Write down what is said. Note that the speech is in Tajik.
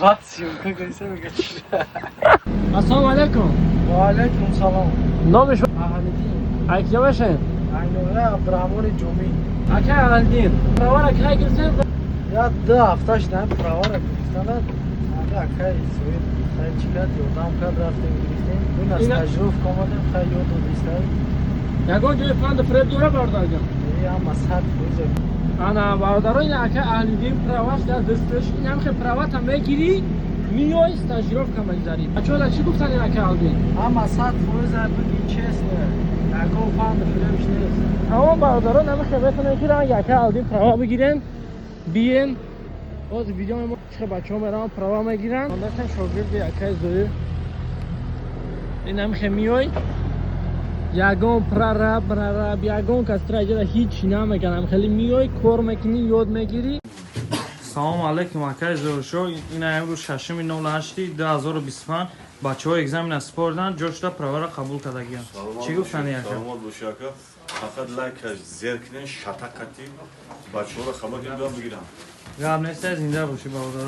Баъд съёмка гирифта, мега чи. Ассалому алайкум. Ва алайкум салом. Номи шумо? Аҳлиддин. Ай киҷа бошед? Айноя Абдурахмони Ҷумӣ. Ака Аҳлиддин, правара кай гирифтем? Я 2 ҳафта шуда правара гирифтана. Ага, акай Зоид хай чӣ кард, ёрдам кард, рафтем, гирифтем. Буна стажировка омадем, хай ёд додистай. Ягон ҷои фанду фиреб дора, бародарҷон? Ама 100%. Ана, бародаро, ин ака Аҳлиддин праваш дар дасташ. Ин ҳам хе правата мегирӣ, миёй, стажировка мегзарӣ. Бачаҳо, чӣ гуфтан ин ака Аҳлиддин? Ама 100%, буги честно. Ягон фанду фиребш нест. Тамом, бародаро, намехе метавонем, ки ранг ака Аҳлиддин права бигирен, биен. Боз видео мо чихе бачаҳо мераванд, права мегиранд. Андастан шогирди акаи Зоир. Ин ҳамихе миёй, ягон прораб, прораб, ягон кас тра иҷода ҳеҷ намекунам. Хеле миёй, кор мекунӣ, ёд мегирӣ. Салому алайкум, акаи Зоиршо. Ина имрӯз 6-8-2025 бачаҳо экзамена супорданд, ҷо шуда правара қабул кардагиям. Чӣ гуфтани, ака? Саломат бошӣ, ака. Фақат лайка зер кунен, шата қатӣ бачаҳоро хабар кунед, бигиранд. Гап нест, зинда бошӣ, бародар.